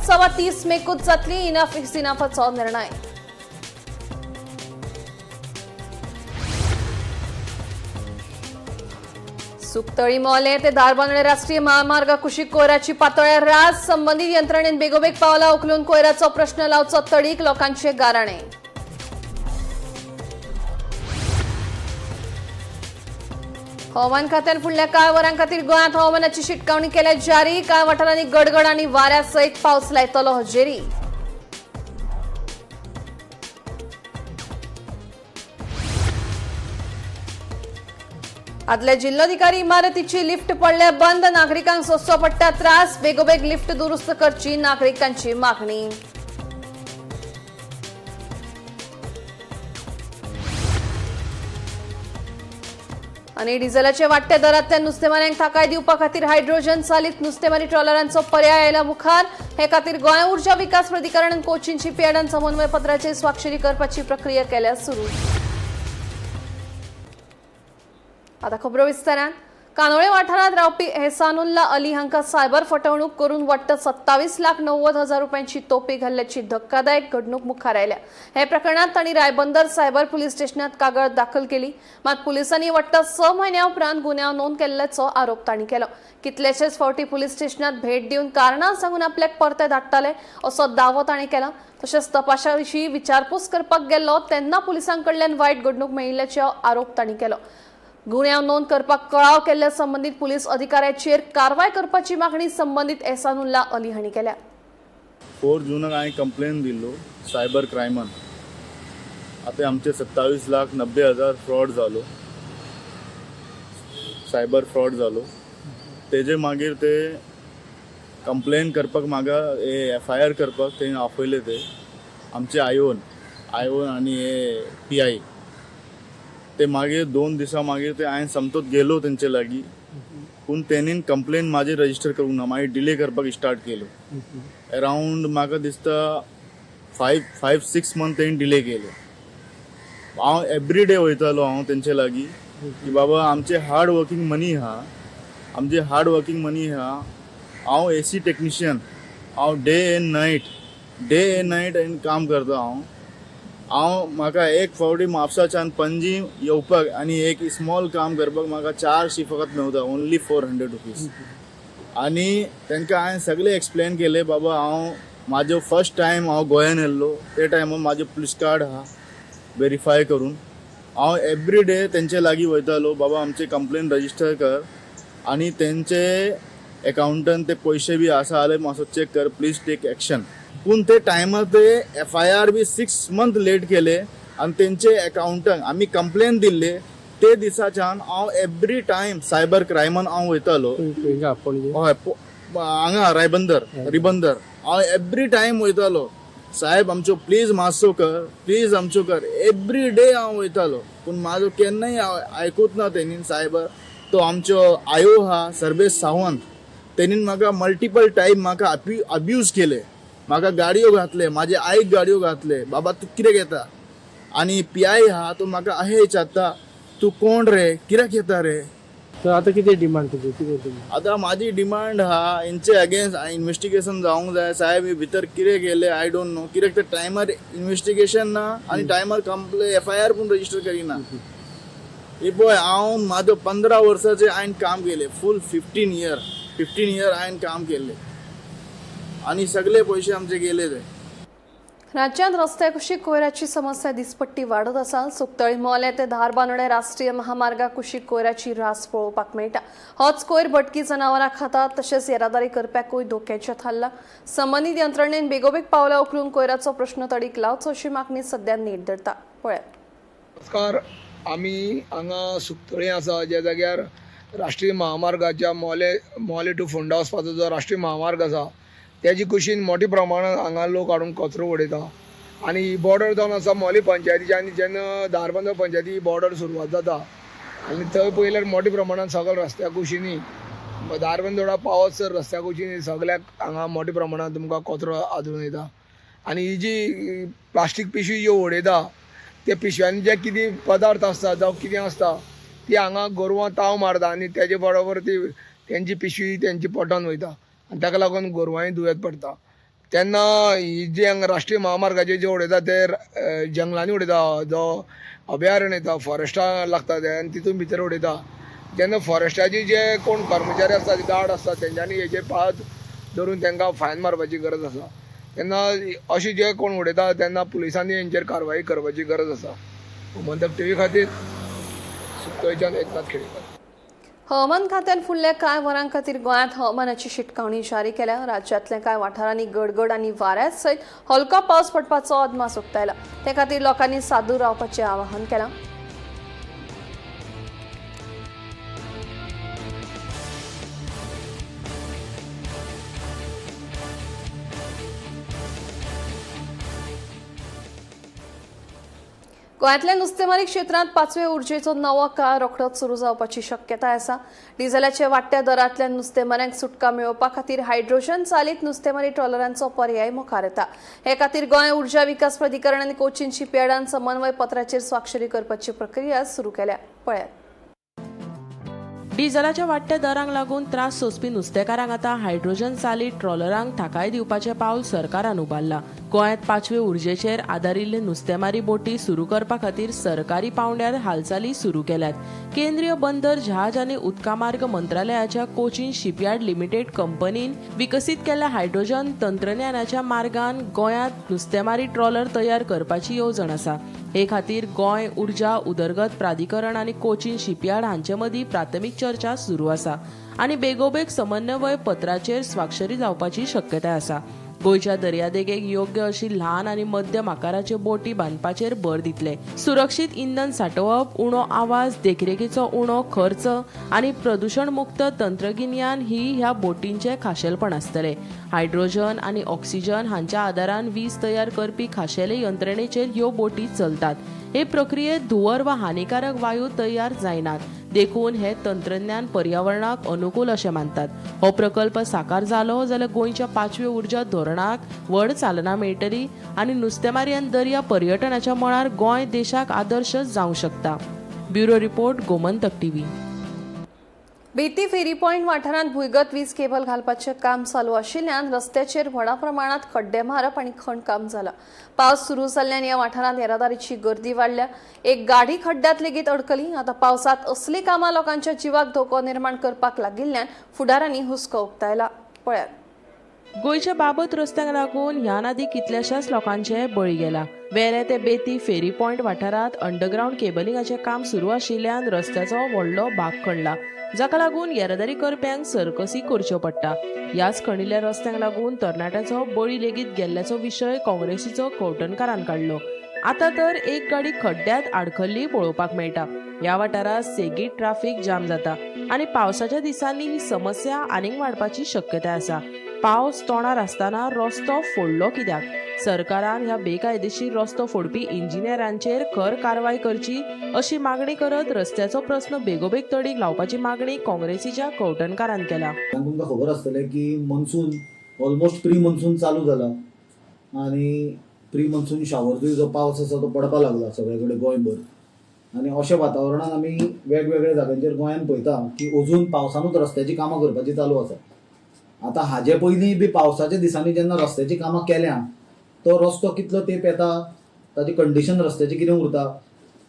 लोकसभा 30 मेकूच जातली, enough is इनफाचो निर्णय. सुकतळी मोलें ते धारबांदोडें राष्ट्रीय महामार्ग कुशीक कोयराची पातळ्या रास. संबंदीत यंत्रणेन बेगोबेग पावलां उखलून कोयराचो प्रश्न लावचो तडीक, लोकांचे गाराणे. हवामान खात्यान फुडल्या कांय वरां खातीर गोंयांत हवामानाची शिटकावणी केल्या जारी. कांय वाठारांनी गडगड आनी वाऱ्या सयत पावस लायतलो हजेरी. आदल्या जिल्लोधिकारी इमारतीची लिफ्ट पडल्या बंद, नागरिकांक सोंसचो पडटा त्रास. बेगोबेग लिफ्ट दुरुस्त करची नागरिकांची मागणी. आनी डिझेलाच्या वाडट्या दरांतल्यान नुस्तेमाऱ्यांक थाकाय दिवपा खातीर हायड्रोजन चालीत नुस्तेमारी ट्रॉलरांचो पर्याय आयला मुखार. हे खातीर गोंय ऊर्जा विकास प्राधिकरण आनी कोचीन शिपयार्डान समन्वय पत्राचेर स्वाक्षरी करपाची प्रक्रिया केल्या सुरू. आता खबरो विस्तारान. कानोळे वाठारांत रावपी एहसानुल्ला अली हांकां सायबर फटवणूक करून वट्ट 27,90,000 रुपयांची तोपी घाल्ल्याची धक्कादायक घडणूक मुखार आयल्या. हे प्रकरणात तांणी रायबंदर सायबर पुलीस स्टेशनात कागळ दाखल केली. मात पुलिसांनी वट्ट 6 म्हयन्या उपरांत गुन्यांव नोंद केल्ल्याचो आरोप तांणी केलो. कितलेशेच फावटी पुलीस स्टेशनात भेट दिवन कारणां सांगून आपल्याक परते धाडटाले असो दावो तांणी केला. तशेंच तपासा विशीं विचारपूस करपाक गेल्लो तेन्ना पुलिसां कडल्यान वायट घडणूक मेळिल्ल्याचो आरोप तांणी केलो. गुन्यांव नोंद करपाक कळाव केल्ल्या संबंदीत पुलीस अधिकाऱ्याचेर कारवाय करपाची मागणी संबंदीत एहसानुल्ला अली हांणी केल्या. 4 जूनाक हांवें कंप्लेन दिल्लो सायबर क्रायमान. आतां आमचे 27,90,000 फ्रॉड जालो, सायबर फ्रॉड जालो. तेजे मागीर ते कंप्लेन करपाक म्हाका एफ I R करपाक तेणी आपयले. ते आमचे आयोन आनी हे पी I. ते मागीर 2 दिसां मागीर ते हांवें समतोच गेलो तेंचे लागीं, पूण तेणीन कंप्लेन म्हाजी रजिस्टर करूंक ना. मागीर डिले करपाक स्टार्ट केलो. अरावंड म्हाका दिसता 5-6 मंथ तेणी डिले केले. हांव एवरी डे वयतालो हांव तेंचे लागीं की बाबा आमचे हार्ड वर्कींग मनी आहा, आमचे हार्ड वर्कींग मनी आहा. हांव एसी टेक्निशियन, हांव डे एंड नायट काम करता. हांव हांव म्हाका एक फावटी म्हापसाच्यान पणजी येवपाक आनी एक स्मॉल काम करपाक म्हाका 400 फकत मेवता, ओन्ली 400 रुपीज. आनी तांकां हांवें सगळें एक्सप्लेन केलें, बाबा हांव म्हाजो फर्स्ट टायम हांव गोंयान येयल्लो ते टायमार म्हाजें पुलीस कार्ड आहा वेरीफाय करून. हांव एवरी डे तेंचे लागीं वयतालो, बाबा आमचे कंप्लेन रजिस्टर कर आनी तेंचे एकावंटान ते पयशे बी आसा जाल्यार मातसो चॅक कर, प्लीज टेक एक्शन. पूण ते टायमार ते F I R B 6 month late केले आनी तेंचे एकावंटाक आमी कंप्लेन दिल्ले ते दिसाच्यान हांव एवरी टायम सायबर क्रायमान हांव वयतालो. हय, हांगा रायबंदर रिबंदर हांव एवरी टायम वयतालो. साहेब आमच्यो प्लीज मातसो कर, प्लीज आमच्यो कर, एवरी डे हांव वयतालो. पूण म्हाजो केन्नाय आयकूच ना तेणीन. सायबर तो आमचो आयो आहा सर्वेश सावंत, तेणीन म्हाका मल्टिपल टायम म्हाका अब्यूज केले, म्हाका गाडयो घातले, म्हाजे आईक गाडयो घातले, बाबा तूं कितें घेता. आनी पी I आहा तो म्हाका अहें विचारता, तूं कोण रे, कित्याक येता रे. तर आता कितें डिमांड तुजी, कितें तुजी? आतां म्हाजी डिमांड आहा हेंचे अगेन्स्ट इन्वेस्टिगेशन जावंक जाय. साहेब हे भितर कितें केलें I don't know, कित्याक ते टायमार इन्वेस्टिगेशन ना आनी टायमार एफ I R पूण रजिस्टर करिना. हे पळय हांव म्हाजो 15 वर्साचें हांवें काम केलें, फूल 15 इयर हांवें काम केल्लें आनी सगळे पयशे आमचे गेले ते. राज्यांत रस्त्या कुशीक कोयराची समस्या दिसपट्टी वाडत आसा. सुकतळी मोलें ते धारबांदोडें राष्ट्रीय महामार्गा कुशीक कोयराची रास पळोवपाक मेळटा. होच कोयर भटकी जनावरां खातात, तशेंच येरादारी करप्याकूय धोक्याचें थारला. संबंदीत यंत्रणेन बेगोबेग पावलां उखलून कोयराचो प्रश्न तडीक लावचो अशी मागणी सध्या नेट धरता. पळयात. नमस्कार, आमी हांगा सुकतळी आसा, ज्या जाग्यार राष्ट्रीय महामार्गाच्या मोले टू फोंडा वचपाचो जो राष्ट्रीय महामार्ग आसा तेजी कुशीन मोठ्या प्रमाणात हांगा लोक हाडून कचरो उडयता. आनी ही बॉर्डर जावन आसा मोले पंचायतीची आनी जेन्ना धारबांदोड पंचायती ही बॉर्डर सुरवात जाता आनी थंय पळयल्यार मोठ्या प्रमाणात सगळ्या रस्त्या कुशींनी धारबांदोडा पावत सर रस्त्या कुशींनी सगळ्याक हांगा मोठ्या प्रमाणात तुमकां कचरो आदळून येता. आनी ही जी प्लास्टीक पिशवी ज्यो उडयता त्या पिशव्यांनी जे कितें पदार्थ आसता जावं कितें आसता ती हांगा गोरवां ताव मारता आनी तेजे बरोबर ती तेंची पिशवी तेंची पोटान वयता आनी ताका लागून गोरवांय दुयेंत पडटा. तेन्ना ही जे हांगा राष्ट्रीय महामार्गाचेर जे उडयता ते जंगलांनी उडयता, जो अभयारण्य येता फॉरेस्टा लागता ते आनी तितून भितर उडयता. जेन्ना फॉरेस्टाचे जे कोण कर्मचारी आसता, गार्ड आसता, तेंच्यांनी हेजेर पाळत धरून तांकां फायन मारपाची गरज आसा. तेन्ना अशें जे कोण उडयता तेन्ना पुलिसांनी हेंचेर कारवाई करपाची गरज आसा. गोमंतक टीव्ही खातीर सुकतळच्यान एकनाथ खेडेकर. हवामान खात्यान फुडल्या कांय वरां खातीर गोंयांत हवामानाची शिटकावणी जारी केल्या. राज्यांतल्या कांय वाठारांनी गडगड आनी वाऱ्या सयत हलको पावस पडपाचो अदमास उक्तायला. ते खातीर लोकांनी सादूर रावपाचें आवाहन केलां. गोंयांतल्या नुस्तेमारी क्षेत्रांत पाचवे उर्जेचो नवो काळ रोखडोच सुरू जावपाची शक्यताय आसा. डिझेलाच्या वाडट्या दरांतल्यान नुस्तेमाऱ्यांक सुटका मेळोवपा खातीर हायड्रोजन चालीत नुस्तेमारी ट्रॉलरांचो पर्याय मुखार येता. हे खातीर गोंय उर्जा विकास प्राधिकरण आनी कोचीन शिपयार्डान समन्वय पत्राचेर स्वाक्षरी करपाची प्रक्रिया सुरू केल्या. पळयात. डिझलाच्या वाडट्या दरांक लागून त्रास सोंसपी नुस्तेकारांक आतां हायड्रोजन चालीत ट्रॉलरांक थाकाय दिवपाचें पावल सरकारान उबारलां. गोंयांत पाचवे उर्जेचेर आदारिल्ले नुस्तेमारी बोटी सुरू करपा खातीर सरकारी पावंड्यार हालचाली सुरू केल्यात. केंद्रीय बंदर, जहाज आनी उदका मार्ग मंत्रालयाच्या कोचीन शिपयार्ड लिमिटेड कंपनीन विकसीत केल्ल्या हायड्रोजन तंत्रज्ञानाच्या मार्गान गोंयांत नुस्तेमारी ट्रॉलर तयार करपाची येवजण आसा. हे खातीर गोंय उर्जा उदरगत प्राधिकरण आनी कोचीन शिपयार्ड हांचे मदीं प्राथमीक चर्चा सुरू आसा आनी बेगोबेग समन्वय पत्राचेर स्वाक्षरी जावपाची शक्यताय आसा. गोंयच्या दर्यादेगेक योग्य अशी ल्हान आनी मध्यम आकाराच्यो बोटी बांदपाचेर भर दितले. सुरक्षीत इंधन सांठोवप, उणो आवाज, देखरेखीचो उणो खर्च आनी प्रदुशणमुक्त तंत्रगिन्यान ही ह्या बोटींचें खाशेलपण आसतलें. हायड्रोजन आनी ऑक्सिजन हांच्या आदारान वीज तयार करपी खाशेले यंत्रणेचेर ह्यो बोटी चलतात. हे प्रक्रियेत धुंवर वा हानिकारक वायू तयार जायनात, देखून हे तंत्रज्ञान पर्यावरणाक अनुकूल अशें मानतात. हो प्रकल्प साकार जालो जाल्यार गोंयच्या पाचव्या उर्जा धोरणाक व्हड चालना मेळटली आनी नुस्तेमारी आनी दर्या पर्यटनाच्या मळार गोंय देशाक आदर्श जावंक शकता. Bureau report, Gomantak TV. Beti ferry point वाठारांत भुंयगत वीज केबल घालपाचें काम चालू आशिल्ल्यान रस्त्याचेर व्हडा प्रमाणात खड्डे मारप आनी खणकाम जालां. पावस सुरू जाल्ल्यान ह्या वाठारांत येरादारीची गर्दी वाडल्या. एक गाडी खड्ड्यांत लेगीत अडकली. आतां पावसांत असलीं कामां लोकांच्या जिवाक धोको निर्माण करपाक लागिल्ल्यान फुडारांनी हुस्को उक्तायला. पळयात. गोंयच्या बाबत रस्त्यांक लागून ह्या आदीं कितल्याशाच लोकांचे बळी गेला. वेरें ते बेती फेरी पॉयंट वाठारांत अंडरग्रावंड केबलिंगाचें काम सुरू आशिल्ल्यान रस्त्याचो व्हडलो भाग खणला, जाका लागून येरादारी करप्यांक सर्कसी करच्यो पडटा. ह्याच खणिल्ल्या रस्त्यांक लागून तरणाट्याचो बळी लेगीत गेल्ल्याचो विशय काँग्रेसीचो कवठणकारान काडलो. आतां तर एक गाडी खड्ड्यांत आडखल्ली पळोवपाक मेळटा. ह्या वाठारांत सेगीत ट्राफीक जाम जाता आनी पावसाच्या दिसांनी ही समस्या आनीक वाडपाची शक्यताय आसा. पावस तोंडार आसतना रस्तो फोडलो कित्याक? सरकारान ह्या बेकायदेशीर रस्तो फोडपी इंजिनियरांचेर खर कारवाय करची अशी मागणी करत रस्त्याचो प्रस्न बेगोबेग तडीक लावपाची मागणी काँग्रेसीच्या कवठणकारान केल्या. तुमकां खबर आसतलें की मॉन्सून ऑलमोस्ट प्री मॉन्सून चालू जाला आनी प्री मॉन्सून शावरचो जो पावस आसा तो पडपाक लागला सगळे कडेन गोंयभर. आनी अशें वातावरणान आमी वेगवेगळ्या जाग्यांचेर गोंयांत पळयता की अजून पावसानूच रस्त्याची कामां करपाची चालू आसा. आतां हाजे पयलीं बी पावसाच्या दिसांनी जेन्ना रस्त्याची कामां केल्या तो रस्तो कितलो तेंप येता, ताची कंडिशन रस्त्याची कितें उरता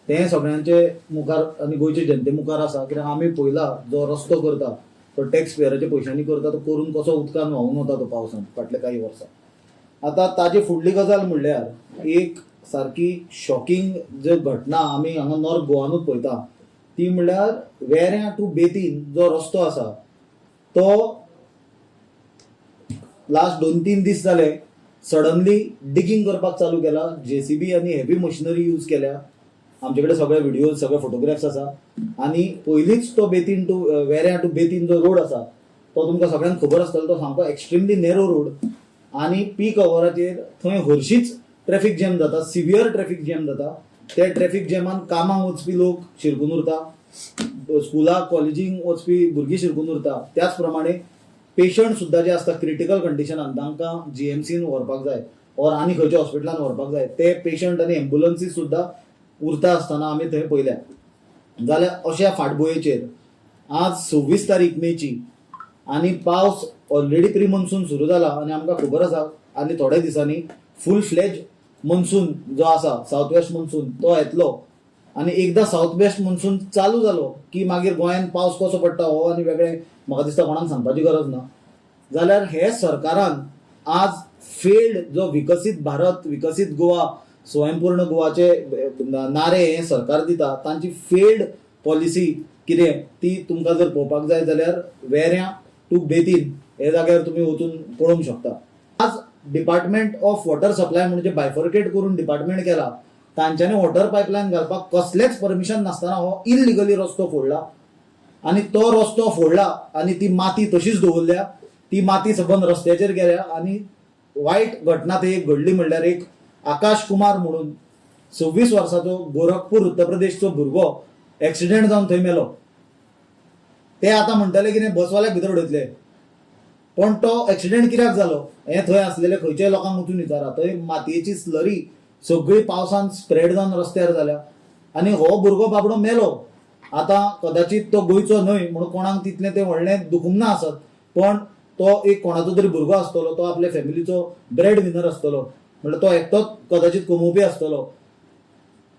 तें सगळ्यांचे मुखार आनी गोंयचे जनते मुखार आसा. कित्याक आमी पळयला जो रस्तो करता तो टॅक्स पेयराच्या पयशांनी करता, तो करून कसो उदकान व्हांवून वता तो पावसान फाटल्या कांय वर्सां. आतां ताजी फुडली गजाल म्हणल्यार एक सारकी शॉकिंग जे घटना आमी हांगा नॉर्थ गोवानूच पळयता ती म्हणल्यार वेऱ्यां टू बेतीन जो रस्तो आसा तो लास्ट 2-3 दीस जाले सडनली डिगींग करपाक चालू केला. जेसीबी आनी हेवी मशिनरी यूज केल्या. आमचे कडेन सगळे व्हिडियोज, सगळे फोटोग्राफ्स आसा. आनी पयलींच तो बेतीन टू वेऱ्यां टू बेतीन जो रोड आसा तो तुमकां सगळ्यांक खबर आसतलो, तो सामको एक्स्ट्रिमली नॅरो रोड आनी पीक अवराचेर थंय हरशींच ट्रॅफिक जॅम जाता, सिवियर ट्रॅफिक जॅम जाता. ते ट्रॅफिक जॅमान कामाक वचपी लोक शिरकून उरता, स्कुलाक कॉलेजींक वचपी भुरगीं शिरकून उरता. त्याच प्रमाणे पेशंट सुद्दां जे आसता क्रिटिकल कंडिशनान तांकां जीएमसीन व्हरपाक जाय ऑर आनी खंयच्या हॉस्पिटलान व्हरपाक जाय, ते पेशंट आनी एम्बुलन्सीस सुद्दां उरता आसतना आमी थंय पळयल्या. जाल्यार अशा फाटभुंयेचेर आज 26 तारीख मेची आनी पावस ऑलरेडी प्री मॉन्सून सुरू जाला आनी आमकां खबर आसा आनी थोड्या दिसांनी फूल फ्लॅज मनसून जो आसा सावथ वेस्ट मनसून तो येतलो आनी एकदां सावथ वेस्ट मनसून चालू जालो की मागीर गोंयांत पावस कसो पडटा हो आनी वेगळें म्हाका दिसता कोणाक सांगपाची गरज ना. जाल्यार हे सरकारान आज फेल्ड जो विकसीत भारत विकसीत गोवा स्वयंपूर्ण गोवाचे नारे हे सरकार दिता तांची फेल्ड पॉलिसी कितें ती तुमकां जर पळोवपाक जाय जाल्यार वेऱ्यां टू बेतीन हे जाग्यार तुमी वचून पळोवंक शकता. आज डिपार्टमेंट ऑफ वॉटर सप्लाय म्हणजे बायफर्केट करून डिपार्टमेंट केला, तांच्यांनी वॉटर पायपलायन घालपाक कसलेंच परमिशन नासतना हो इलिगली रस्तो फोडला आनी तो रस्तो फोडला आनी ती माती तशीच दवरल्या, ती माती सबंद रस्त्याचेर गेल्या आनी वायट घटना थंय एक घडली म्हणल्यार एक आकाश कुमार म्हणून 26 वर्साचो गोरखपूर उत्तर प्रदेशचो भुरगो एक्सिडेंट जावन थंय मेलो. ते आतां म्हणटले कितें बसवाल्याक भितर उडयतले, पण तो एक्सिडेंट कित्याक जालो हें थंय आसलेले खंयच्याय लोकांक वचून विचारा. थंय मातयेची स्लरी सगळी पावसान स्प्रेड जावन रस्त्यार जाल्या आनी हो भुरगो बाबडो मेलो. आतां कदाचीत तो गोंयचो न्हय म्हणून कोणाक तितलें तें व्हडलें दुखूंक ना आसत, पण तो एक कोणाचो तरी भुरगो आसतलो, तो आपल्या फॅमिलीचो ब्रेड विनर आसतलो, म्हणल्यार तो एकटोच कदाचीत कमोवपी आसतलो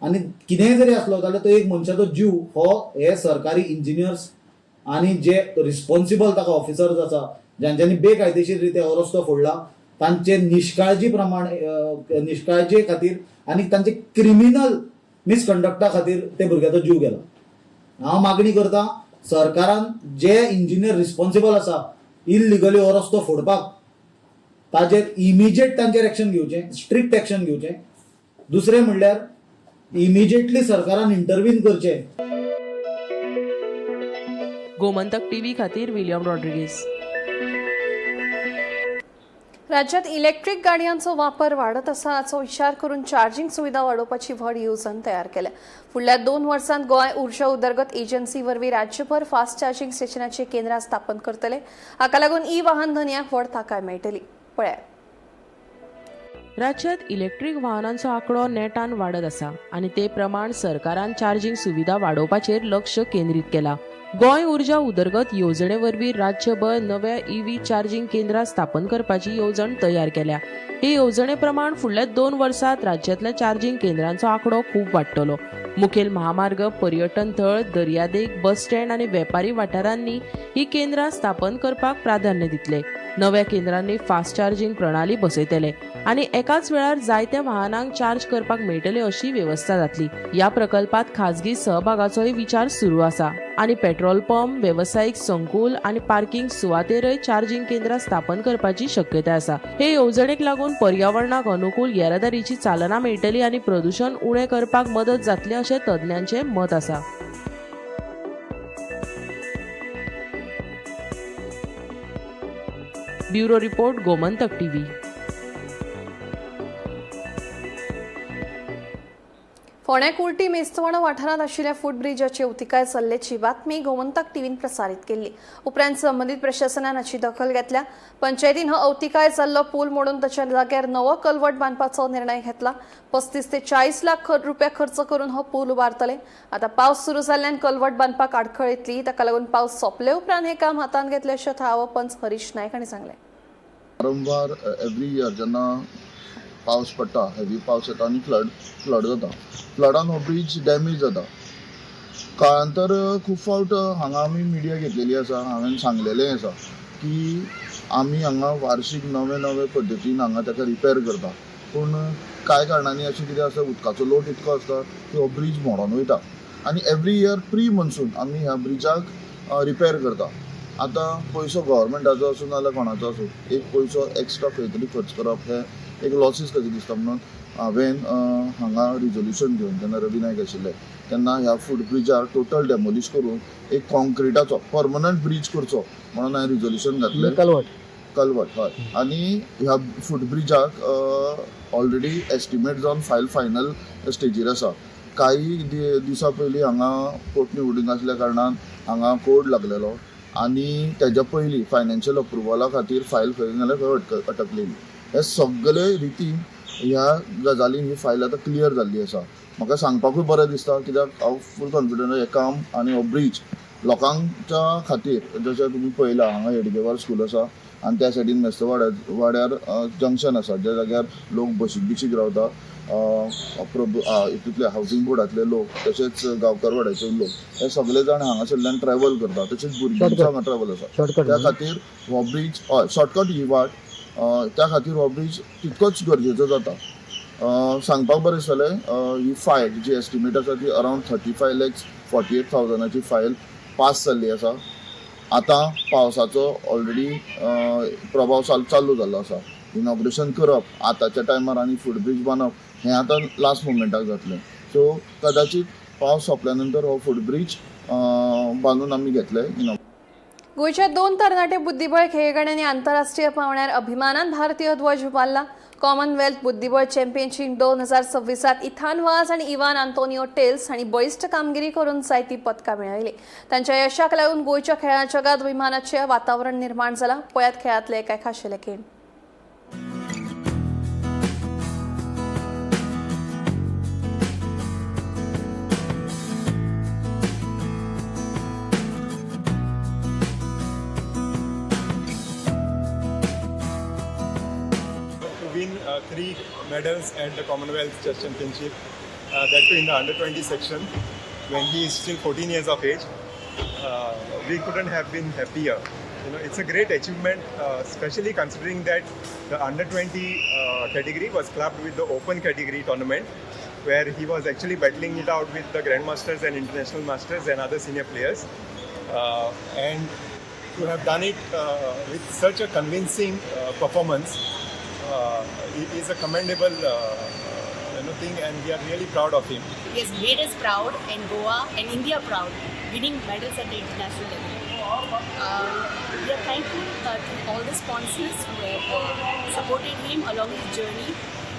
आनी कितेंय जरी आसलो जाल्यार तो एक मनशाचो जीव हो हे सरकारी इंजिनियर्स आनी जे रिस्पॉन्सिबल ताका ऑफिसर्स आसा ज्यांच्यांनी बेकायदेशीर रित्या हो रस्तो फोडला तांचे निष्काळजी प्रमाण निष्काळजे खातीर आनी तांचे क्रिमिनल मिसकंडक्टा खातीर ते भुरग्याचो जीव गेला. हांव मागणी करता सरकारान जे इंजिनियर रिस्पॉन्सिबल आसा इलिगली हो रस्तो फोडपाक ताजेर इमिजिएट तांचेर एक्शन घेवचें, स्ट्रिक्ट एक्शन घेवचें. दुसरें म्हणल्यार इमिजिएटली सरकारान इंटरवीन करचें. गोमंतक टीव्ही खातीर विलियम रॉड्रिगेज. राज्यात इलेक्ट्रीक गाडयांचो वापर वाडत आसा हाचो विचार करून चार्जिंग सुविधा वाडोवपाची व्हड येवजण तयार केल्या. फुडल्या 2 वर्सांत गोंय उर्जा उदरगत एजन्सी वरवीं राज्यभर फास्ट चार्जिंग स्टेशनाची केंद्रां स्थापन करतले. हाका लागून ई वाहन धनयांक व्हड थाकाय मेळटली. पळयात. राज्यात इलेक्ट्रीक वाहनांचो आंकडो नेटान वाडत आसा आनी ते प्रमाण सरकारान चार्जिंग सुविधा वाडोवपाचेर लक्ष केंद्रीत केला. गोंय उर्जा उदरगत येवजणे वरवीं राज्यभर नव्या ईव्ही चार्जिंग केंद्रां स्थापन करपाची येवजण तयार केल्या. हे येवजणे प्रमाण फुडल्या 2 वर्सांत राज्यांतल्या चार्जिंग केंद्रांचो आंकडो खूब वाडटलो. मुखेल महामार्ग, पर्यटन थळ, दर्यादेग, बस स्टँड आनी वेपारी वाठारांनी ही केंद्रां स्थापन करपाक प्राधान्य दितले. नव्या केंद्रांनी फास्ट चार्जिंग प्रणाली बसयतले आनी एकाच वेळार जायत्या वाहनांक चार्ज करपाक मेळटले अशी वेवस्था जातली. ह्या प्रकल्पात खाजगी सहभागाचोय विचार सुरू आसा आनी पेट्रोल पंप, वेवसायीक संकुल आनी पार्किंग सुवातेरय चार्जिंग केंद्रां स्थापन करपाची शक्यताय आसा. हे येवजणेक लागून पर्यावरणाक अनुकूल येरादारीची चालना मेळटली आनी प्रदूशण उणें करपाक मदत जातली अशें तज्ञांचें मत आसा. Bureau report, Gomantak TV. फोंड्या कुर्टी मेस्तवाणो वाठारांत आशिल्ल्या फुटब्रिजाची अवतिकाय चल्ल्याची बातमी गोमंतक टीव्हीन प्रसारीत केल्ली. उपरांत संबंदीत प्रशासनान हाची दखल घेतल्या. पंचायतीन हो अवतिकाय जाल्लो पूल मोडून ताच्या जाग्यार नवो कलवट बांदपाचो निर्णय घेतला. 35 ते 40 लाख रुपया खर्च करून हो पूल उबारतले. आतां पावस सुरू जाल्ल्यान कलवट बांदपाक आडखळ येतली. ताका लागून पावस सोंपले उपरांत हें काम हातांत घेतलें अशें थळावो पंच हरीश नायक हांणी सांगलें. वारंवार एवरी इयर जेन्ना पावस पडटा, हेवी पावस येता आनी फ्लड जाता, फ्लडान हो ब्रीज डॅमेज जाता. काळांतर खूब फावट हांगा आमी मिडिया घेतलेली आसा, हांवें सांगलेलें आसा की आमी हांगा वार्षीक नवे नवे पद्दतीन हांगा ताका रिपेर करता, पूण कांय कारणांनी अशें कितें आसा, उदकाचो लोट इतको आसता की हो ब्रीज मोडोन वयता आनी एवरी इयर प्री मनसून आमी ह्या ब्रिजाक रिपेर करता. आतां पयसो गव्हर्मेंटाचो आसूं नाजाल्यार कोणाचो आसूं, एक पयसो एक्स्ट्रा खंय तरी खर्च करप हें एक लॉसीस कशें दिसता. म्हणून हांवें हांगा रिजोल्युशन घेवन जेन्ना रवी नायक आशिल्ले तेन्ना ह्या फूट ब्रिजार टोटल डेमोलिश करून एक कॉन्क्रिटाचो परमनंट ब्रीज करचो म्हणून हांवें रिजोल्युशन घातलें. कलवट हय. आनी ह्या फूट ब्रिजाक ऑलरेडी एस्टिमेट जावन फायल फायनल स्टेजीर आसा. काही दिसां पयलीं हांगा पोटनिवडणूक आसल्या कारणान हांगा कोड लागलेलो आनी तेज्या पयलीं फायनान्शियल अप्रुवला खातीर फायल खंय नाल्यार खंय अटकलेली. हे सगळे रितीन ह्या गजालीन ही फायल आतां क्लियर जाल्ली आसा. म्हाका सांगपाकूय बरें दिसता कित्याक हांव फूल कॉन्फिडंट हें काम आनी हो ब्रीज लोकांच्या खातीर, जशें तुमी पळयलां हांगा हेडगेवार स्कूल आसा, आनी त्या सायडीन मेस्तवाड्या वाड्यार जंक्शन आसा, ज्या जाग्यार लोक बशीक बिशीक रावता. हितूंतले हावजींग बोर्डांतले लोक तशेंच गांवकार वाड्याचे लोक हे सगळे जाण हांगासरल्यान ट्रॅवल करता, तशेंच भुरग्यांचो हांगा ट्रॅवल आसा. शॉर्टकट. त्या खातीर हो ब्रीज, हय, शॉर्टकट ही वाट, त्या खातीर हो ब्रीज तितकोच गरजेचो जाता. सांगपाक बरें दिसतलें, ही फायल जी एस्टिमेट आसा ती अरावंड 35,48,000ची फायल पास जाल्ली आसा. आतां पावसाचो ऑलरेडी प्रभाव चालू जाल्लो आसा. इनॉग्रेशन करप आतांच्या टायमार आनी फुटब्रीज बांदप हें आतां लास्ट मुमेंटाक जातलें. सो कदाचीत पावस सोंपल्या नंतर हो फुटब्रीज बांदून आमी घेतले. गोंयच्या दोन तरणाटे बुद्धिबळ खेळगड्यांनी आंतरराष्ट्रीय पांवड्यार अभिमानान भारतीय ध्वज उबारला. कॉमनवेल्थ बुद्धिबळ चॅम्पियनशीप 2026त इथान वाज आनी इवान आंतोनियो टेल्स हांणी बळिश्ट कामगिरी करून जायती पदकां मेळयली. तांच्या यशाक लागून गोंयच्या खेळां जगात अभिमानाचें वातावरण निर्माण जालां. पळयात खेळांतले कांय खाशेले खेळ. To win three medals at the Commonwealth Chess Championship, that too in the under 20 section, when he is still 14 years of age. We couldn't have been happier. It's a great achievement, especially considering that the under 20 category was clubbed with the open category tournament, where he was actually battling it out with the grandmasters and international masters and other senior players. And to have done it with such a convincing performance is a commendable thing, and we are really proud of him. He has made us proud and Goa and India proud, winning medals at the international level. We are thankful to all the sponsors who have supported him along his journey.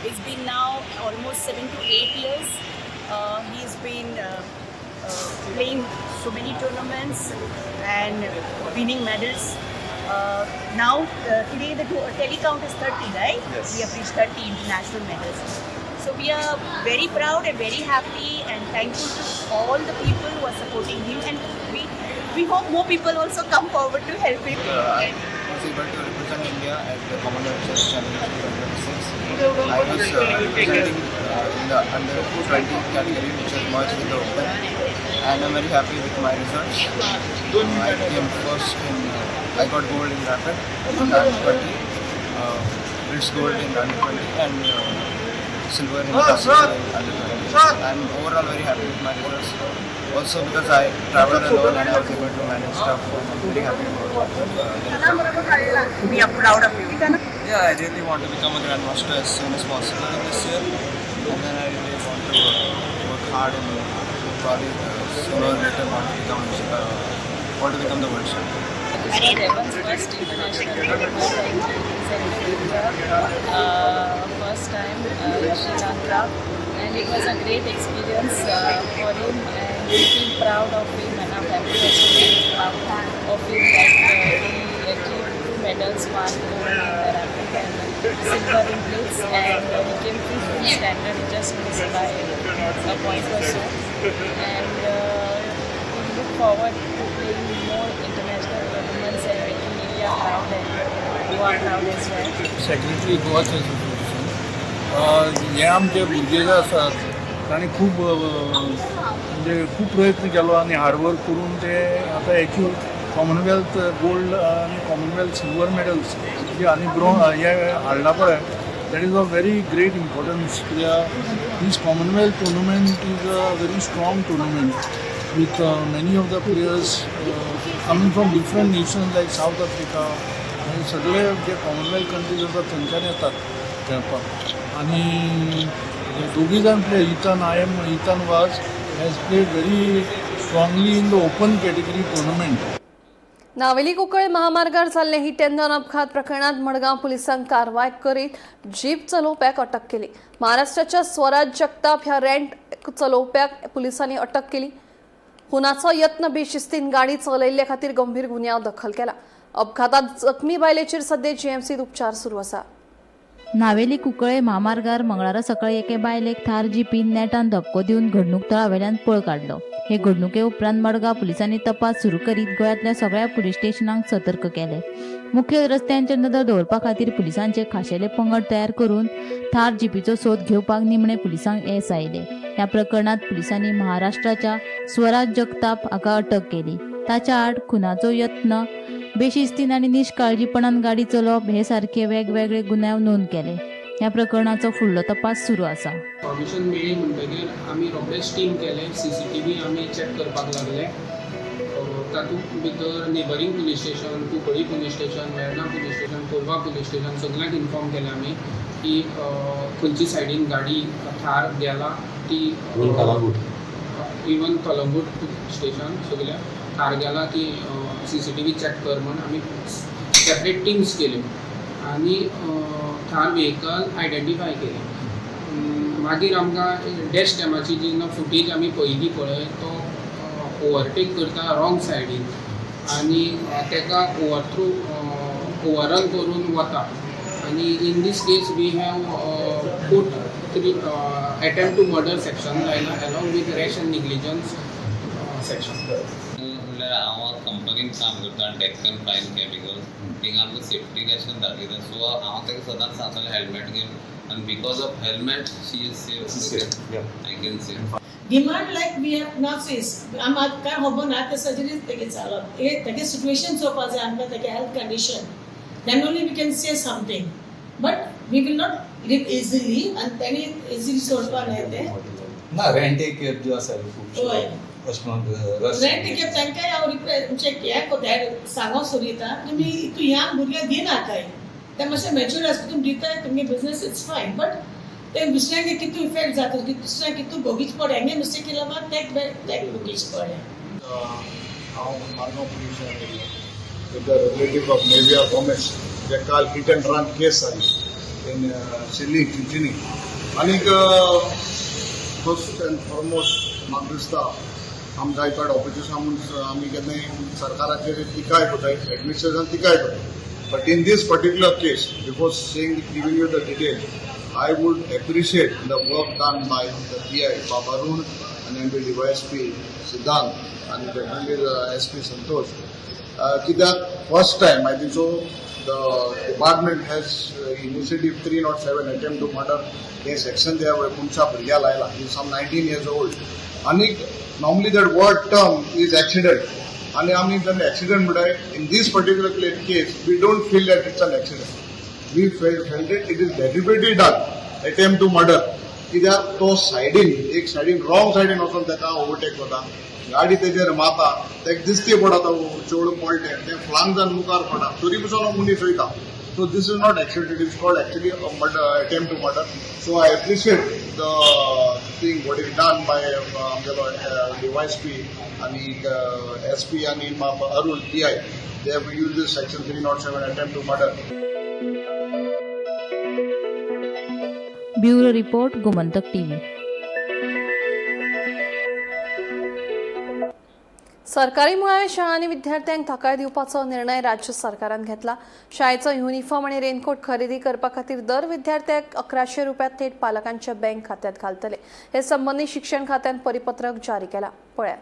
It's been now almost 7 to 8 years. He's been playing so many tournaments and winning medals. Now, today the tally count is 30, right? Yes. We have reached 30 international medals. So we are very proud and very happy and thankful to all the people who are supporting him, and we hope more people also come forward to help him. I was able to represent India at the Commonwealth Chess Championship 2026. I was representing in the under 20 category, which was merged with the Open, and I'm very happy with my results. I came first in, I got gold in rapid in under 20, Brits gold in under 20, and silver in classical in under 20. I'm overall very happy with my results. Also because I traveled alone and I was able to manage stuff, I'm very happy about the result. We are proud of you. Yeah, I really want to become a grandmaster as soon as possible in this year, and then I really want to work hard and probably sooner or later want to become the world champion. This was Evan's first international tournament and he represented India first time in Sri Lanka, and it was a great experience for him, and we feel proud of him, and our family also feels proud of him that he achieved two medals, one gold in the rapid and silver in blitz, and he came fifth in standard. He just missed by a point or so, and we look forward to playing more international tournaments and making India proud and Goa proud as well. Secretary Goa chess association. हे आमचे भुरगे जे आसात तांणी खूब म्हणजे खूब प्रयत्न केलो आनी हार्डवर्क करून ते आतां एक्चुअल कॉमनवेल्थ गोल्ड आनी कॉमनवेल्थ सिल्वर मेडल्स जे आनी ब्रॉ हे हाडला पळय, that is a very great importance, कित्याक this Commonwealth tournament is a very strong tournament with many of the players coming from different nations like South Africa आनी सगळे जे Commonwealth countries आसात थंयच्यान येतात खेळपाक. आनी दोगूय जाण player, Ethan I M Ethan Vaz has played very strongly in the open category tournament. Navelim Cuncolim महामार्गार जाल्ले हिट अँड रन अपघात प्रकरणात मडगांव पुलिसांक कारवाय करीत जीप चलोवप्याक अटक केली. महाराष्ट्राच्या स्वराज जगताप ह्या रेंट चलोवप्याक पुलिसांनी अटक केली. खुनाचो यत्न, बेशिस्तीन गाडी चलयल्ले खातीर गंभीर गुन्यांव दाखल केला. अपघातात जखमी बायलेचेर सध्या जीएमसीत उपचार सुरू आसा. नावेली कुंकळे म्हामार्गार मंगळारा सकाळी एके बायलेक थार जिपीन नेटान धपको दिवन घडणूक थळावेल्यान पळ काडलो. हे घडणुके उपरांत मडगांव पुलिसांनी तपास सुरू करीत गोंयांतल्या सगळ्या पुलीस स्टेशनांक सतर्क केले. मुखेल रस्त्यांचेर नदर दवरपा खातीर पुलिसांचे खाशेले पंगड तयार करून थार जिपीचो सोद घेवपाक निमणे पुलिसांक येस आयले. ह्या प्रकरणांत पुलिसांनी महाराष्ट्राच्या स्वराज जगताप हाका अटक केली. ताच्या आड खुनाचो यत्न, बेशिस्तीन आनी निश्काळजीपणान गाडी चलोवप हे सारके वेगवेगळे गुन्यांव नोंद केले. ह्या प्रकरणाचो फुडलो तपास सुरू आसा. इन्फॉर्मेशन मेळ्ळी म्हणटगीर आमी रोखडेच टीम केले. सीसीटीव्ही आमी चॅक करपाक लागले. तातूंत भितर neighbouring police station, Cuncolim police station, Verna police station, Colva police station, सगल्यांक इन्फॉर्म केलें आमी की खंयची सायडीन गाडी थार गेला ती. इवन कलंगूट स्टेशन, सगल्या थार गेला ती सीसीटीव्ही चॅक कर म्हण आमी सेपरेट टिम्स केल्यो आनी थार व्हेकल आयडेंटिफाय केलें. मागीर आमकां डॅश कॅमाची जेन्ना फुटेज आमी पळयली पळय, तो ओवरटेक करता रॉंग सायडीन आनी ताका ओवरथ्रो, ओवररन करून वता. आनी in this case we have put three attempt to murder section लायला along with rash and negligence section. म्हणल्यार हांव कंपनीन काम करता, डेक्कन फायन केमिकल्स. थिंगा आमकां सेफ्टी रेशन दाखयता. सो हांव ताका सदांच सांगतालें हेल्मेट घेवन, आनी because of helmet she is safe, I can say. Demand like we have not says आम काय खबर ना. ते सर्जरी तेगे चालप, तेगे सिट्युएशन चोवपा जाय आमकां, तेगे health condition, then only we can say something, but we will not leave easily. आनी तेणी इजिली सोडपा न्हय ते. ना, रेंट ए कॅब ज्यो आसा खुबश्यो अशें म्हणून. रेंट कॅब तांकांय हांव रिक्वेस्ट म्हणजे हें कोता, सांगो सोदता, तुमी तूं ह्या भुरग्यांक दिनाकाय. ते मातशें मॅच्युअर आसता. तुमी दिताय तुमगे बिजनस, it's fine, but ते दुसऱ्यांक कितू इफेक्ट जाता की दुसऱ्यांक कितू भोगीच पडे. हेंगे मिस्टेक केला मात तेक तेक भोगीच पडे. हांव मारगांव पुलीस येयल्लो with the relative of Nevia Gomes, जे काल हिट अँड रन केस जाली इन सिल्ली चिंचिनी. आनीक फर्स्ट अँड फॉरमोस्ट म्हाका दिसता आम जायते ऑपोजिशन म्हूण आमी केन्नाय सरकाराचेर टिकाय करताय, एडमिनिस्ट्रेशन टिकाय करताय, but in this particular case, before saying, giving you the details, I would appreciate the work done by the PI Baba Arun आनी आमचे डीवायएसपी सिद्धांत आनी डेफिनेटली एसपी संतोष, कित्याक first time, I think so, the department has initiative 307 attempt to murder hey section त्या मनशा भुरग्या लायला. He some 19 years old. आनी normally that word term is accident आनी आमी जेन्ना एक्सिडंट म्हणटाय, in this particular case we don't feel that it's an accident. We felt it is deliberately done, attempt to murder, कित्याक तो सायडीन, एक सायडीन, रॉंग सायडीन वचून ताका ओवरटेक करता, गाडी तेजेर मारता. ताका दिसती पडटा, चेडूं पडलें, तें फ्लांग जावन मुखार पडटा, तरी पसून हो मनीस वयता. So this is not accident, it is called actually murder, attempt to murder. So I appreciate the thing what is done by आमगेलो डीवायएसपी आनी एसपी आनी Arun PI. They have use this section 307 attempt to murder. Bureau report, Gomantak TV. सरकारी मुळाव्या शाळांनी विद्यार्थ्यांक थाकाय दिवपाचो निर्णय राज्य सरकारान घेतला. शाळेचो युनिफॉर्म आणि रेनकोट खरेदी करपा खातीर दर विद्यार्थ्याक 1100 रुपया थेट पालकांच्या बँक खात्यात घालतले. हे संबंधी शिक्षण खात्यान परिपत्रक जारी केला. पळयात.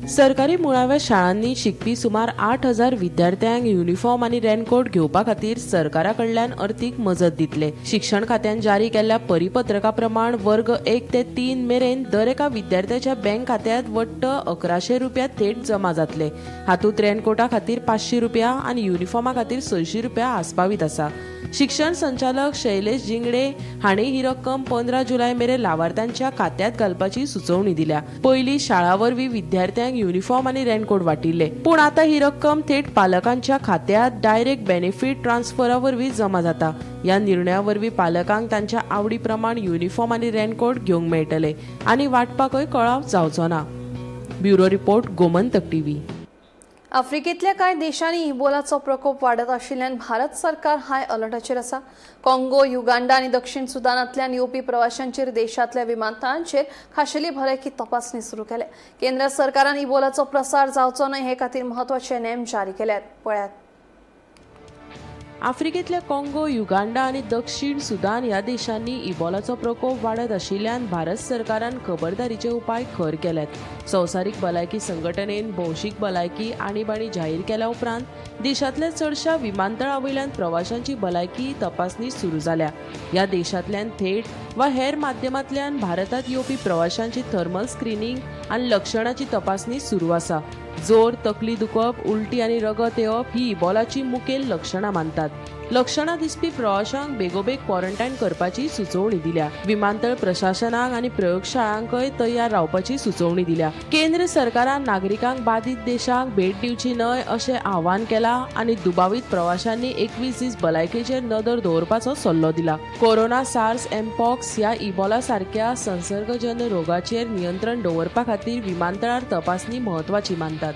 सरकारी मुळाव्या शाळांनी शिकपी सुमार 8000 विद्यार्थ्यांक युनिफॉर्म आनी रेनकोट घेवपा खातीर सरकारा कडल्यान अर्थीक मजत दितले. शिक्षण खात्यान जारी केल्ल्या परिपत्रका प्रमाण वर्ग 1 ते 3 मेरेन दर एका विद्यार्थ्याच्या बँक खात्यात वट्ट 1100 रुपया थेट जमा जातले. हातूंत रेनकोटा खातीर 500 रुपया आनी युनिफॉर्मा खातीर 600 रुपया आस्पावीत आसा. शिक्षण संचालक शैलेश जिंगडे हांणी ही रक्कम 15 जुलय मेरेन लावार्थ्यांच्या खात्यात घालपाची सुचोवणी दिल्या. पयलीं शाळा वरवीं विद्यार्थ्यांक युनिफॉर्म आनी रेनकोट वाटिल्ले, पूण आतां ही रक्कम थेट पालकांच्या खात्यात डायरेक्ट बेनिफीट ट्रान्सफरा वरवीं जमा जाता. ह्या निर्णया वरवीं पालकांक तांच्या आवडी प्रमाण युनिफॉर्म आनी रेनकोट घेवंक मेळटले आनी वांटपाकय कळाव जावचो ना. Bureau report, Gomantak TV. आफ्रिकेतल्या कांय देशांनी इबोलाचो प्रकोप वाडत आशिल्ल्यान भारत सरकार हाय अलर्टाचेर आसा. काँगो, युगांडा आनी दक्षिण सुदानांतल्यान येवपी प्रवाशांचेर देशांतल्या विमानतळांचेर खाशेली भलायकी तपासणी सुरू केल्या. केंद्र सरकारान इबोलाचो प्रसार जावचो न्हय हे खातीर म्हत्वाचे नेम जारी केल्यात. पळयात. आफ्रिकेंतल्या काँगो, युगांडा आनी दक्षिण सुदान ह्या देशांनी इबोलाचो प्रकोप वाडत आशिल्ल्यान भारत सरकारान खबरदारीचे उपाय खर केल्यात. संवसारीक भलायकी संघटनेन भौशीक भलायकी आणीबाणी जाहीर केल्या उपरांत देशांतल्या चडशा विमानतळा वयल्यान प्रवाशांची भलायकी तपासणी सुरू जाल्या. ह्या देशांतल्यान थेट वा हेर माध्यमांतल्यान भारतांत येवपी प्रवाशांची थर्मल स्क्रिनींग आनी लक्षणाची तपासणी सुरू आसा. जोर, तकली दुखप, उलटी आनी रगत येवप ही इबोलाची मुखेल लक्षणां मानतात. लक्षणां दिसपी प्रवाशांक बेगोबेग क्वॉरंटायन करपाची सुचोवणी दिल्या. विमानतळ प्रशासनाक आनी प्रयोगशाळांकय तयार रावपाची सुचोवणी दिल्या. केंद्र सरकारान नागरिकांक बादीत देशांक भेट दिवची न्हय अशें आवाहन केलां आनी दुबावीत प्रवाशांनी 21 दीस भलायकेचेर नदर दवरपाचो सल्लो दिला. कोरोना, सार्स, एमपॉक्स ह्या इबोला सारक्या संसर्गजन्य रोगाचेर नियंत्रण दवरपा खातीर विमानतळार तपासणी म्हत्वाची मानतात.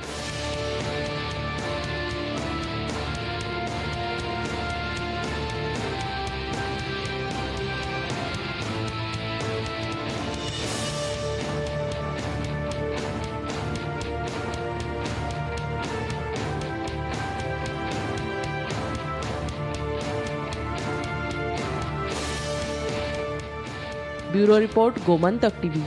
Bureau report, Gomantak TV.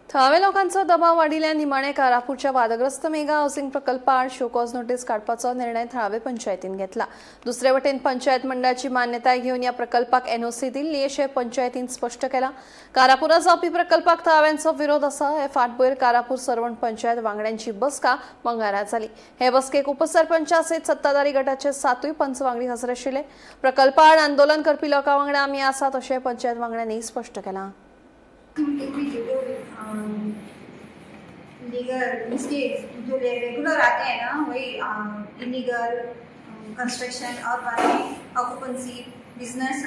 थळाव्या लोकांचो दबाव वाडिल्ल्यान निमाणे कारापूरच्या वादग्रस्त मेगा हाऊसिंग प्रकल्पाआड शोकॉज नोटीस काडपाचो निर्णय थळावे पंचायतीन घेतला. दुसरे वटेन पंचायत मंडळाची मान्यताय घेवन ह्या प्रकल्पाक एनओसी दिल्ली अशें पंचायतीन स्पश्ट केलां. कारापुरात जावपी प्रकल्पाक थळाव्यांचो विरोध आसा. हे फाटभुंयेर कारापूर सरवण पंचायत वांगड्यांची बसका मंगळारा जाली. हे बसकेक उपसरपंचा सयत सत्ताधारी गटाचे 7 पंच वांगडी हजर आशिल्ले. प्रकल्पाआड आंदोलन करपी लोकां वांगडा आमी आसात अशें पंचायत वांगड्यांनी स्पश्ट केलां. लीगल मिस्टेक्स जो रेगुलर आते हैं ना, वही इलीगल कंस्ट्रक्शन और बाद में ऑक्यूपेंसी, बिजनेस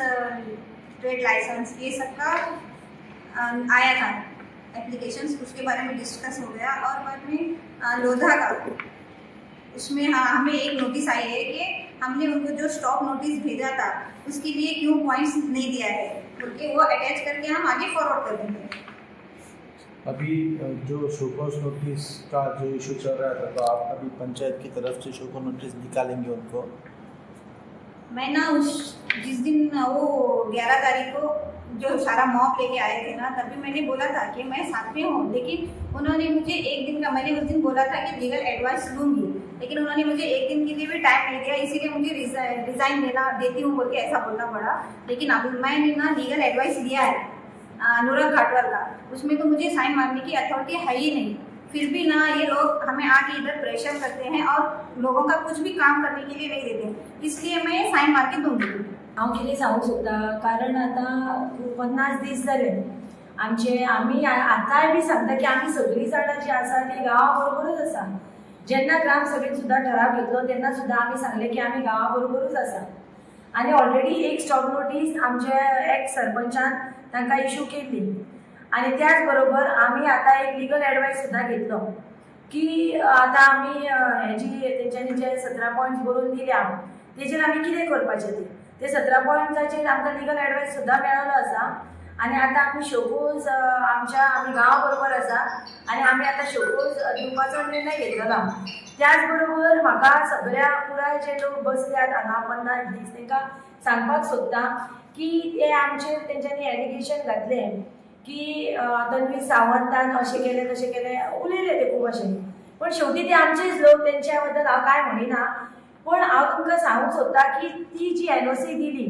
ट्रेड लाइसेंस, ये सब का आया था एप्लीकेशंस, उसके बारे में डिस्कस हो गया। और बाद में लोधा का उसमें हाँ हमें एक नोटिस आई है कि हमने उनको जो स्टॉप नोटिस भेजा था उसके लिए क्यों पॉइंट्स नहीं दिया है, उनके वो अटैच करके हम आगे फॉरवर्ड कर देंगे। अभी जो शोकॉज नोटिस का जो इशू चल रहा था, तो आप अभी पंचायत की तरफ से शोकॉज नोटिस निकालेंगे उनको? मैं ना उस जिस दिन वो 11 तारीख को जो सारा मॉब लेके आए थे ना, तभी मैंने बोला था कि मैं साथ में हूँ, लेकिन उन्होंने मुझे एक दिन का, मैंने उस दिन बोला था कि लीगल एडवाइस लूँगी, लेकिन उन्होंने मुझे एक दिन के लिए भी टाइम नहीं दिया, इसीलिए मुझे रिज़ाइन देना देती हूँ बोल के ऐसा बोलना पड़ा। लेकिन अब मैंने ना लीगल एडवाइस लिया है अनुराग घाटवाल का, उसमें तो मुझे साइन मारने की अथॉरिटी है ही नहीं, फिर भी ना ये लोग हमें आके इधर प्रेशर करते हैं और लोगों का कुछ भी काम करने के लिए नहीं देते, इसलिए मैं साइन मार के दूंगी। हांव कितें सांगूंक सोदता, कारण आतां 50 दीस जाले आमचे, आमी आतांय बी सांगता की आमी सगळीं जाणां जीं आसा ती गांवा बरोबरूच आसा। जेन्ना ग्रामसभेन सुद्दां ठराव घेतलो तेन्ना सुद्दां आमी सांगलें की आमी गांवा बरोबरूच आसा आनी ऑलरेडी एक स्टॉप नोटीस आमचे एक्स सरपंचान तांकां इशू केल्ली आनी त्याच बरोबर आमी आतां एक लिगल एडवायस सुद्दां घेतलो की आतां आमी हेजी तेंच्यांनी जे 17 पॉयंट्स बरोवन दिल्या तेजेर आमी कितें करपाचें ते 17 पॉयंट्साचेर आमकां लिगल एडवायस सुद्दां मेळिल्लो आसा आनी आतां आमी शोकोज आमच्या आमी गांवा बरोबर आसा आनी आमी आतां शोकोज दिवपाचो निर्णय घेतलेलो। त्याच बरोबर म्हाका सगळ्या पुराय जे लोक बसल्यात हांगा 50 दीस तांकां सांगपाक सोदता की ते आमचेर तेंच्यांनी एलिगेशन घातलें की तन्वी सावंतान अशें केलें तशें केलें, उलयले ते खूब अशें, पण शेवटी ते आमचेच लोक, तेंच्या बद्दल हांव कांय म्हणिना, पण हांव तुमकां सांगूंक सोदता की ती जी एनओसी दिली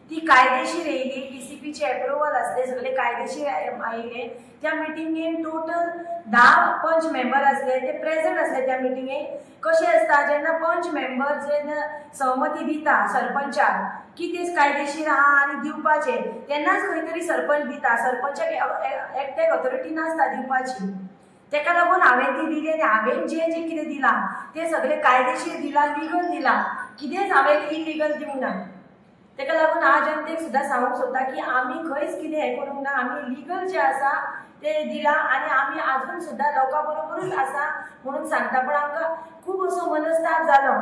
ती कायदेशीर येयली, डीसीपीचे एप्रुवल आसले, सगळे कायदेशीर आयिल्ले। त्या मिटिंगेन टोटल 10 पंच मेंबर आसले, ते प्रेजंट आसले त्या मिटिंगेक। कशें आसता जेन्ना पंच मेंबर जेन्ना सहमती दिता सरपंचाक की ते कायदेशीर आहा आनी दिवपाचे, तेन्नाच खंय तरी सरपंच दिता, सरपंचाक एकट्याक ऑथॉरिटी नासता दिवपाची। तेका लागून हांवें ती दिली आनी हांवें जें जें कितें दिलां तें सगळें कायदेशीर दिलां, लिगल दिलां, कितेंच हांवें इलिगल दिवंक ना। तेका लागून हांव जनतेक सुद्दां सांगूंक सोदता की आमी खंयच कितें हें करूंक ना, आमी लिगल जें आसा तें दिलां आनी आमी आजून सुद्दां लोकां बरोबरूच आसा म्हणून सांगता। पण आमकां खूब असो मनस्ताप जालो,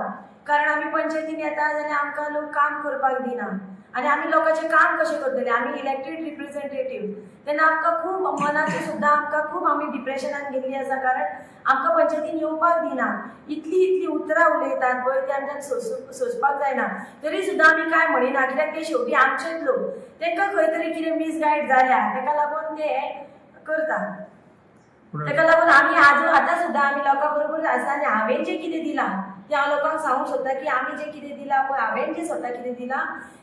कारण आमी पंचायतीन येता जाल्यार आमकां लोक काम करपाक दिना आनी आमी लोकांचें काम कशें करतले? आमी इलेक्टेड रिप्रेझेंटेटीव, तेन्ना आमकां खूब मनाचें सुद्दां आमकां खूब आमी डिप्रेशनान गेल्ली आसा, कारण आमकां पंचायतीन येवपाक दिना. इतली इतली उतरां उलयतात पळय ती आमच्यान सोंसपाक जायना. तरी सुद्दां आमी कांय म्हणिना, कित्याक ते शेवटी आमचेच लोक, तांकां खंय तरी कितें मिसगायड जाल्या, ताका लागून ते करता. ताका लागून आमी आजून आतां सुद्दां आमी लोकां बरोबर आसा आनी हांवें जें कितें दिलां तें हांव लोकांक सांगूंक सोदता की आमी जें कितें दिलां पळय, हांवें जें स्वता कितें दिलां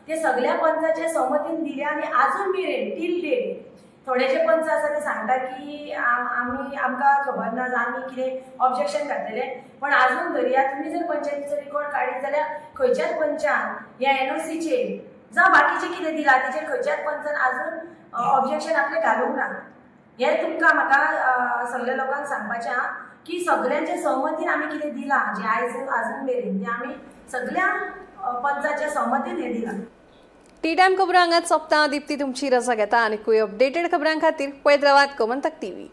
तें सगळ्या पंचाच्या सहमतीन दिलें आनी आजून मेरेन टील डेट थोडे जे पंच आसा ते सांगता की आमी आमकां खबर ना, आमी कितें ऑब्जेक्शन घातलेलें, पण आजून धरया तुमी जर पंचायतीचो रिकॉर्ड काडीत जाल्यार खंयच्याच पंचान ह्या एनओसीचेर जावं बाकीचें कितें दिलां तेचेर खंयच्याच पंचान आजून ऑब्जेक्शन आपलें घालूंक ना. हें तुमकां म्हाका सगल्या लोकांक सांगपाचें आहा की सगल्यांच्या सहमतीन आमी कितें दिलां जें आयज आजून मेरेन तें आमी सगल्या पंचाच्या सहमतीन हें दिलां. टी टायम खबरां हांगाच सोंपता. दीप्ती तुमची रजा घेता आनी अपडेटेड खबरां खातीर पळयत रावात गोमंतक टीव्ही.